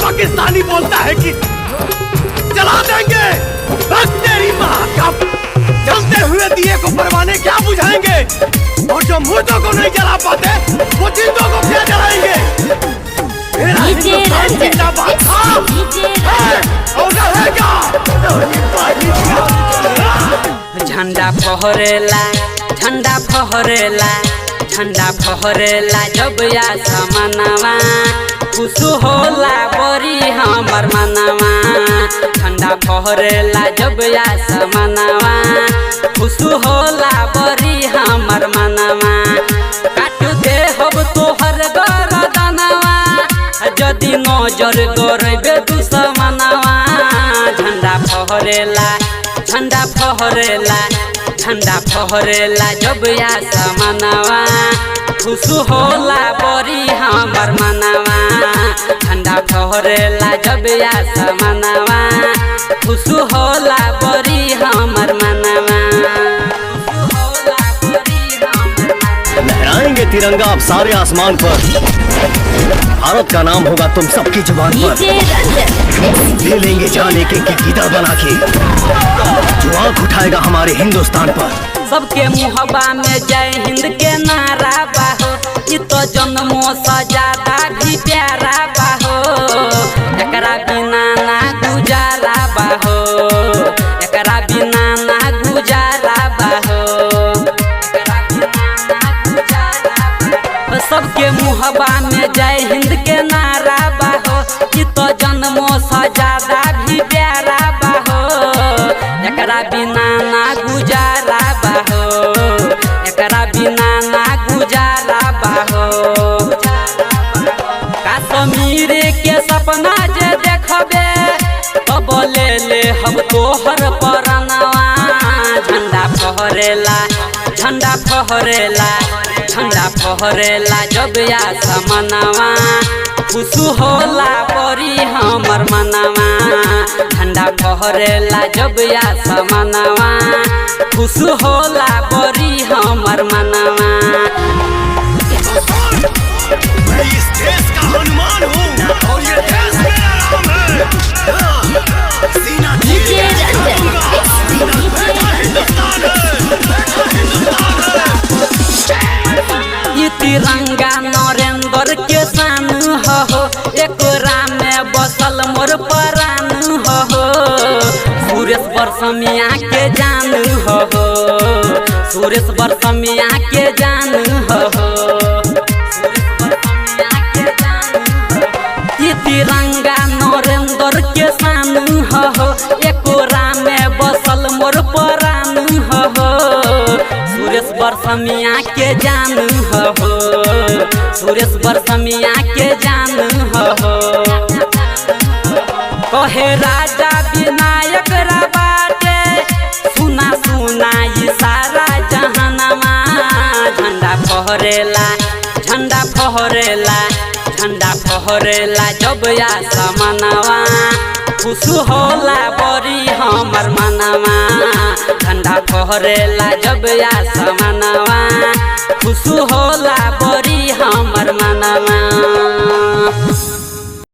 पाकिस्तानी बोलता है कि जला देंगे, बस तेरी माँ का। जलते हुए दिए को परवाने क्या बुझाएंगे, और जो मुर्दों को नहीं जला पाते वो जिंदों को क्या जलाएंगे। मेरा हिंदुस्तान जिंदाबाद था, है और रहेगा। झंडा फहरेला, झंडा फहरेला, झंडा फहरेला जब आसमानवा, खुश होला बड़ी हमर मनवा। झंडा फहरेला जब आसमानवा, खुश होला बड़ी हमर मनवा। काट दे हब तोहर गरदनवा, जदि नजर करबे दुश्मनवा। झंडा फहरेला, झंडा फहरेला, झंडा फहरेला जब आसमानवा, खुश होला बड़ी हमर मनवा। झंडा फहरेला जब आसमानवा, खुश होला बड़ी हमर मनवा। लहराएंगे तिरंगा अब सारे आसमान पर, भारत का नाम होगा तुम सबकी जुबान पर। ले लेंगे जान एक एक की गीदड़ बना के, जो आंख उठाएगा हमारे हिंदुस्तान पर। सबके मुहबा में जय हिंद के नारा बाहो, इ तो जन्मों से ज्यादा भी प्यारा बाहो। एकरा बिना ना गुजारा बाहो, एकरा बिना ना गुजारा बाहो, एकरा बिना ना गुजारा बाहो। सबके मुहबा में जय हिंद के नारा बाहो, इ तो जन्मों से ज्यादा भी प्यारा बाहो। एकरा बिना ना गुजारा बाहो, एकरा बिना ना गुजारा बाहो। कश्मीर के सपना जे देखबे, तब ले ले हम तोहर परनवा। झंडा फहरेला, झंडा फहरेला, झंडा फहरेला जब आसमानवा, खुश होला बड़ी हमर मनवा। झंडा फहरेला जब आसमानवा, खुश होला बड़ी हमर मनवा। मैं इस देश का हनुमान हूँ और ये देश मेरा राम है। सीना चीर के चलूंगा, मेरा हिंदुस्तान है, मेरा हिंदुस्तान है। ई तिरंगा नरेंद्र के शान हो, एकरा में बसल मोर प्राण हो। सुरेश बरसमिया के जान हो, सुरेश बरसमिया के जान हो, सुरेश बरसमिया के जान हो। ई तिरंगा नरेंद्र के शान हो, एकरा में बसल मोर प्राण हो। सुरेश बरसमिया के जान हो, सुरेश बरसमिया के जान हो। कहे राजा विनायक बाटे, सुना सुना ई सारा जहानमा। झंडा फहरेला, झंडा फहरेला, झंडा फहरेला जब आसमानवा, खुश होला बड़ी हमर मनवा। झंडा फहरेला जब आसमानवा, खुश होला बड़ी हमर मनवा।